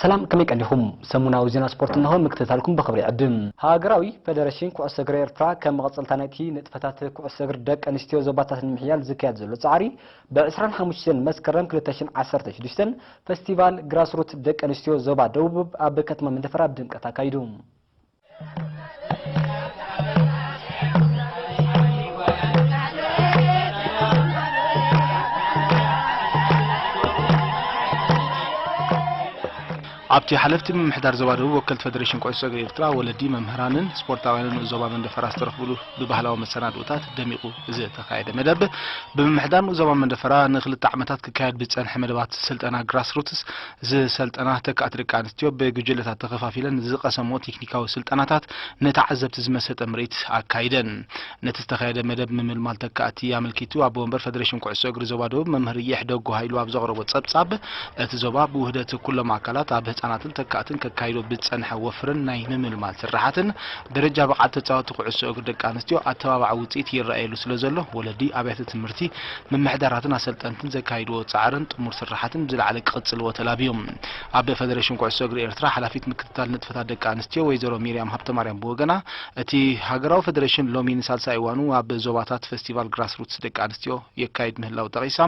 ሰላም፣ ከመይ ቀኒኹም? ሰሙናዊ ዜና ስፖርት እንሆ፣ ምክትታልኩም ብኽብሪ ይዕድም። ሃገራዊ ፈደረሽን ኩዕሶ እግሪ ኤርትራ፣ ከም መቐጸልታ ናይቲ ንጥፈታት ኩዕሶ እግሪ ደቂ ኣንስትዮ ዞባታት ንምሕያል ዝካየድ ዘሎ ጻዕሪ፣ ብ ዕስራን ሓሙሽተን መስከረም ክልተ ሽሕን ዓሰርተ ሽዱሽተን ፈስቲቫል ግራስሩት ደቂ ኣንስትዮ ዞባ ደቡብ ኣብ ከተማ መንደፈራ ብድምቀት ኣካይዱ። ኣብቲ ሓለፍቲ ምምሕዳር ዞባ ደቡብ ወከልቲ ፈደሬሽን ኩዕሶ እግሪ ኤርትራ፣ ወለዲ፣ መምህራንን ስፖርታውያንን ንኡስ ዞባ መንደፈራ ዝተረኽብሉ ብባህላዊ መሰናድኦታት ደሚቑ ዝተኻየደ መደብ፣ ብምምሕዳር ንኡስ ዞባ መንደፈራ ንክልተ ዓመታት ክካየድ ብዝጸንሐ መደባት ስልጠና ግራስሩትስ ዝሰልጠና ተካእቲ ደቂ ኣንስትዮ ብጉጅለታት ተኸፋፊለን ዝቐሰምኦ ቴክኒካዊ ስልጠናታት ንተዓዘብቲ ዝመሰጠ ምርኢት ኣካይደን። ነቲ ዝተኻየደ መደብ ምምልማል ተካእቲ ኣመልኪቱ ኣቦ ወንበር ፈደሬሽን ኩዕሶ እግሪ ዞባ ደቡብ መምህር ይሕደጉ ሃይሉ ኣብ ዘቕረቦ ጸብጻብ፣ እቲ ዞባ ብውህደት ኩሎም ኣካላት ኣብ ህጻናትን ተካእትን ከካይዶ ብዝጸንሐ ወፍርን ናይ ምምልማል ስራሓትን ደረጃ ብቕዓት ተጻወቲ ኩዕሶ እግሪ ደቂ ኣንስትዮ ኣተባባዒ ውጽኢት ይረኣየሉ ስለ ዘሎ፣ ወለዲ፣ ኣብያተ ትምህርቲ፣ ምምሕዳራትን ኣሰልጠንትን ዘካይድዎ ጻዕርን ጥሙር ስራሓትን ብዝለዓለ ክቕጽልዎ ተላብዮም። ኣብ ፈደሬሽን ኩዕሶ እግሪ ኤርትራ ሓላፊት ምክትታል ንጥፈታት ደቂ ኣንስትዮ ወይዘሮ ሚርያም ሃብተማርያም ብወገና፣ እቲ ሃገራዊ ፈደሬሽን ሎሚ ንሳልሳይ እዋኑ ኣብ ዞባታት ፈስቲቫል ግራስሩትስ ደቂ ኣንስትዮ የካይድ ምህላው ጠቒሳ፣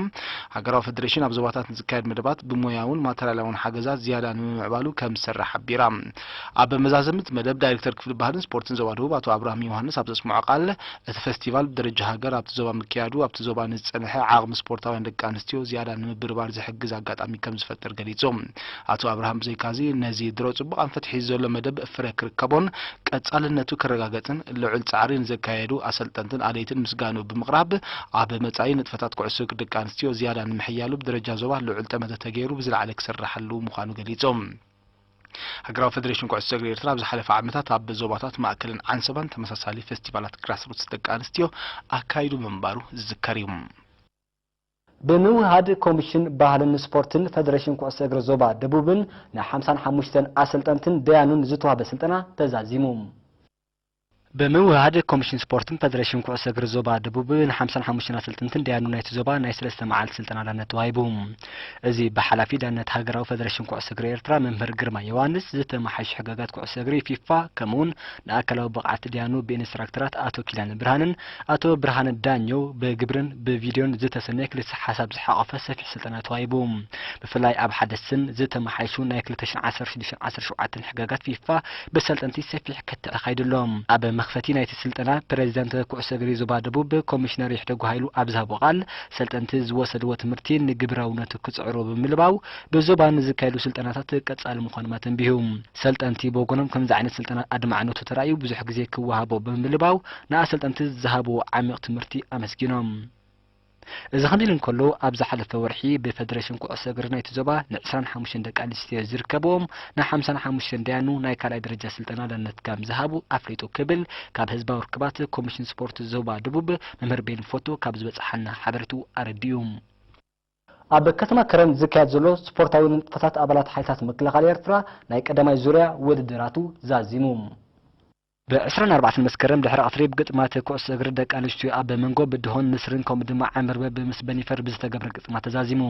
ሃገራዊ ፈደሬሽን ኣብ ዞባታት ንዝካየድ መደባት ብሞያውን ማተርያላውን ሓገዛት ዝያዳ ንምምዕባሉ ከም ዝሰርሕ ሓቢራ። ኣብ መዛዘምቲ መደብ ዳይሬክተር ክፍሊ ባህልን ስፖርትን ዞባ ደቡብ ኣቶ ኣብርሃም ዮሃንስ ኣብ ዘስምዖ ቃል፣ እቲ ፈስቲቫል ብደረጃ ሃገር ኣብቲ ዞባ ምክያዱ ኣብቲ ዞባ ንዝጸንሐ ዓቕሚ ስፖርታውያን ደቂ ኣንስትዮ ዝያዳ ንምብርባር ዝሕግዝ ኣጋጣሚ ከም ዝፈጥር ገሊጹ። ኣቶ ኣብርሃም ብዘይካዚ ነዚ ድሮ ጽቡቕ ኣንፈት ሒዙ ዘሎ መደብ ፍረ ክርከቦን ቀጻልነቱ ክረጋገጽን ልዑል ጻዕሪ ንዘካየዱ ኣሰልጠንትን ኣለይትን ምስጋኑ ብምቕራብ፣ ኣብ መጻኢ ንጥፈታት ኩዕሶ እግሪ ደቂ ኣንስትዮ ዝያዳ ንምሕያሉ ብደረጃ ዞባ ልዑል ጠመተ ተገይሩ ብዝለዓለ ክስርሓሉ ምዃኑ ገሊጾም። ሃገራዊ ፈደሬሽን ኩዕሶ እግሪ ኤርትራ ኣብ ዝሓለፈ ዓመታት ኣብ ዞባታት ማእከልን ዓንሰባን ተመሳሳሊ ፈስቲቫላት ግራስሩትስ ደቂ ኣንስትዮ ኣካይዱ ምንባሩ ዝዝከር እዩ። ብምውህሃድ ኮሚሽን ባህልን ስፖርትን ፈደሬሽን ኩዕሶ እግሪ ዞባ ደቡብን ንሓምሳን ሓሙሽተን ኣሰልጠንትን ደያኑን ዝተዋህበ ስልጠና ተዛዚሙ። ብምውህሃድ ኮሚሽን ስፖርትን ፈደሬሽን ኩዕሶ እግሪ ዞባ ደቡብ ንሓምሳን ሓሙሽተን ኣሰልጠንትን ደያኑን ናይቲ ዞባ ናይ ሰለስተ መዓልቲ ስልጠና ዳነት ተዋሂቡ። እዚ ብሓላፊ ዳነት ሃገራዊ ፈደሬሽን ኩዕሶ እግሪ ኤርትራ መምህር ግርማ ዮሃንስ ዝተመሓየሹ ሕግጋት ኩዕሶ እግሪ ፊፋ ከምኡውን ንኣካላዊ ብቕዓት ደያኑ ብኢንስትራክተራት ኣቶ ኪዳነ ብርሃንን ኣቶ ብርሃነ ዳኘው ብግብርን ብቪድዮን ዝተሰነየ ክልተ ሓሳብ ዝሓቖፈ ሰፊሕ ስልጠና ተዋሂቡ። ብፍላይ ኣብ ሓደ ስን ዝተመሓየሹ ናይ ክልተ ሽሕን ዓሰርተ ሽዱሽተን ዓሰርተ ሸውዓተን ሕግጋት ፊፋ ብሰልጠንቲ ሰፊሕ ክትዕ ተኻይዱ ኣሎ። ኣብ መኽፈቲ ናይቲ ስልጠና ፕሬዚዳንት ኩዕሶ እግሪ ዞባ ደቡብ ኮሚሽነር ይሕደጉ ሃይሉ ኣብ ዝሃቦ ቃል፣ ሰልጠንቲ ዝወሰድዎ ትምህርቲ ንግብራውነቱ ክጽዕሩ ብምልባው ብዞባ ንዝካየዱ ስልጠናታት ቀጻሊ ምዃኖም ኣተንቢሁ። ሰልጠንቲ ብወገኖም ከምዚ ዓይነት ስልጠና ኣድማዕነቱ ተራእዩ ብዙሕ ግዜ ክወሃቦ ብምልባው ንኣሰልጠንቲ ዝሃብዎ ዓሚቕ ትምህርቲ ኣመስጊኖም። እዚ ከምዚ ኢሉ እንከሎ፣ ኣብ ዝሓለፈ ወርሒ ብፈደሬሽን ኩዕሶ እግሪ ናይቲ ዞባ ንዕስራን ሓሙሽተን ደቂ ኣንስትዮ ዝርከብዎም ንሓምሳን ሓሙሽተን ደያኑ ናይ ካልኣይ ደረጃ ስልጠና ዳነት ከም ዝሃቡ ኣፍሊጡ ክብል ካብ ህዝባዊ ርክባት ኮሚሽን ስፖርት ዞባ ደቡብ መምህር ቤን ፎቶ ካብ ዝበጽሓና ሓበሬቱ ኣረዲኡ። ኣብ ከተማ ከረን ዝካየድ ዘሎ ስፖርታዊ ንጥፈታት ኣባላት ሓይልታት ምክልኻል ኤርትራ ናይ ቀዳማይ ዙርያ ውድድራቱ ዛዚሙ። ብ ዕስራን ኣርባዕተን መስከረም ድሕሪ ቀትሪ ብግጥማት ኩዕሶ እግሪ ደቂ ኣንስትዮ ኣብ መንጎ ብድሆን ንስርን ከምኡ ድማ ዓንበርበብ ምስ በኒፈር ብዝተገብረ ግጥማት ተዛዚሙ።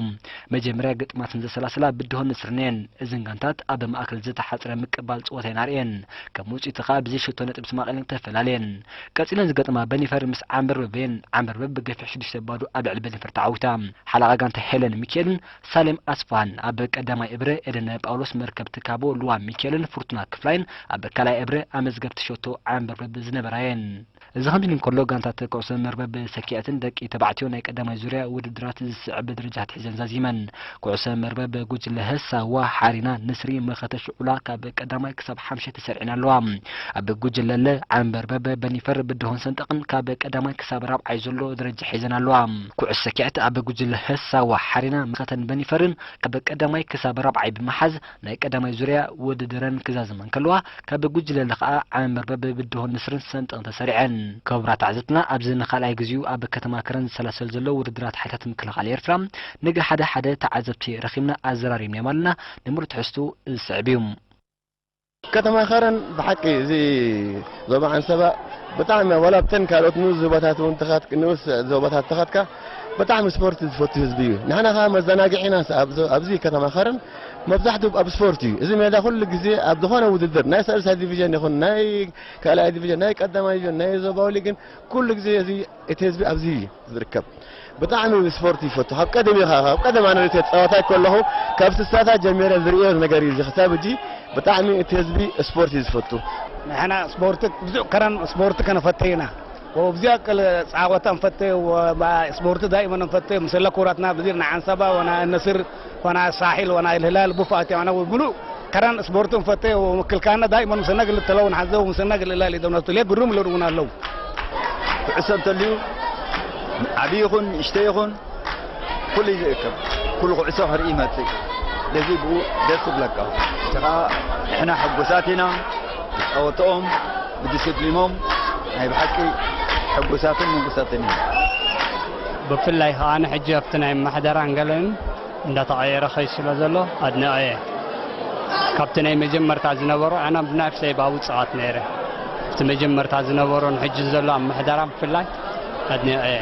መጀመርያ ግጥማት ንዘሰላስላ ብድሆን ንስርን እየን። እዘን ጋንታት ኣብ ማእከል ዝተሓጽረ ምቅባል ጸወታ እየን ኣርእየን። ከም ውጽኢቱ ከኣ ብዘይ ሽቶ ነጥቢ ተማቒለን ተፈላለየን። ቀጺለን ዝገጥማ በኒፈር ምስ ዓንበርበብ እየን። ዓንበርበብ ብገፊሕ ሽዱሽተ ባዶ ኣብ ልዕሊ በኒፈር ተዓዊታ። ሓለቓ ጋንታ ሄለን ሚኬልን ሳሌም ኣስፋሃን ኣብ ቀዳማይ እብረ፣ ኤደነ ጳውሎስ መርከብ ትካቦ፣ ሉዋ ሚኬልን ፍርቱና ክፍላይን ኣብ ካልኣይ እብረ ኣመዝገብቲ ሸቶ ዓንበርበብ ዝነበራ እየን። እዚ ከምዚ ኢሉ እንከሎ፣ ጋንታት ኩዕሶ መርበብ ሰኪዐትን ደቂ ተባዕትዮ ናይ ቀዳማይ ዙርያ ውድድራት ዝስዕብ ደረጃታት ሒዘን ዛዚመን። ኩዕሶ መርበብ ጉጅለ ህሳዋ ሓሪና ንስሪ መኸተ ሽዑላ ካብ ቀዳማይ ክሳብ ሓምሻይ ተሰሪዐን ኣለዋ። ኣብ ጉጅለ ለ ዓንበርበብ በኒፈር ብድሆን ሰንጠቕን ካብ ቀዳማይ ክሳብ ራብዓይ ዘሎ ደረጃ ሒዘን ኣለዋ። ኩዕሶ ሰኪዐት ኣብ ጉጅለ ህሳዋ ሓሪና መኸተን በኒፈርን ካብ ቀዳማይ ክሳብ ራብዓይ ብምሓዝ ናይ ቀዳማይ ዙርያ ውድድረን ክዛዝማ እንከለዋ፣ ካብ ጉጅለ ለ ኸኣ ዓንበርበብ ብድሆን ንስርን ሰንጠቕን ተሰሪዐን። ክቡራት ተዓዘብትና፣ ኣብዚ ንኻልኣይ ግዜኡ ኣብ ከተማ ከረን ዝሰላሰል ዘሎ ውድድራት ሓይልታት ምክልኻል ኤርትራ፣ ንገ ሓደ ሓደ ተዓዘብቲ ረኺብና ኣዘራሪብናዮም ኣለና። ንምሉእ ትሕዝትኡ ዝስዕብ እዩ። ከተማ ከረን ብሓቂ እዚ ዞባ ዓንሰባ ብጣዕሚ፣ ዋላ ኣብተን ካልኦት ንኡስ ዞባታት እውን ተኻትክ-፣ ንኡስ ዞባታት ተኻትካ፣ ብጣዕሚ ስፖርት ዝፈቱ ህዝቢ እዩ። ንሕና ኸዓ መዘናግዒና ኣብዚ፣ ኣብዚ ከተማ ኸረን መብዛሕትኡ ኣብ ስፖርት እዩ። እዚ ሜዳ ኩሉ ግዜ ኣብ ዝኾነ ውድድር፣ ናይ ሳልሳይ ዲቪዥን ይኹን፣ ናይ ካልኣይ ዲቪዥን፣ ናይ ቀዳማይ ዲቪዥን፣ ናይ ዞባዊ ሊግን፣ ኩሉ ግዜ እዚ፣ እቲ ህዝቢ ኣብዚ እዩ ዝርከብ። ብጣዕሚ ስፖርት ይፈቱ። ካብ ቀደም እዩ፣ ካብ ቀደም ኣነ ርእየ ጸዋታይ ከለኹ፣ ካብ ስሳታት ጀሚረ ዝርእዮ ነገር እዩ። እዚ ክሳብ ሕጂ ብጣዕሚ እቲ ህዝቢ ስፖርት እዩ ዝፈቱ። ንሕና ስፖርት፣ ብዙሕ ከረን ስፖርት ከነፈተይ ኢና። ወብዚያ ቀለ ጻወታ ንፈተይ፣ ወባ-፣ ስፖርት ዳይመን ንፈተይ። ምስለ ኩራትና ብዚር ንዓንሳባ ወና ነስር ወና ሳሒል ወና ኢልህላል ቡፋት ወና ብሉ ከረን ስፖርት ንፈተይ። ወምክልካና ዳይመን ምስና ግል ተለው ንሓዘው ምስና ግል ላል ይደምነቱ። ሌ ግሩም ለሩና ኣለው። ኩዕሶ እንተልዩ ዓብዪ ይኹን ንእሽተይ ይኹን ኩሉ እዩ ዝእከብ። ኩሉ ኩዕሶ ክርኢ ይመጽእ። ስለዚ ብኡ ደስ ይብለካ። እቲ ኸኣ ንሕና ሕጉሳት ኢና። ብጸወትኦም፣ ብዲስፕሊኖም ናይ ብሓቂ ሕጉሳትን ምጉሳትን ኢና። ብፍላይ ከኣ ንሕጂ ኣብቲ ናይ ኣመሓደራን ገለን እንዳተቐየረ ከይ ስለ ዘሎ ኣድኒቐ እየ። ካብቲ ናይ መጀመርታ ዝነበሮ ኣነ ብናፍሰይ ባቡ ጸዋት ነይረ። እቲ መጀመርታ ዝነበሮ ንሕጂ ዘሎ ኣመሓደራ ብፍላይ ኣድኒቐ እየ።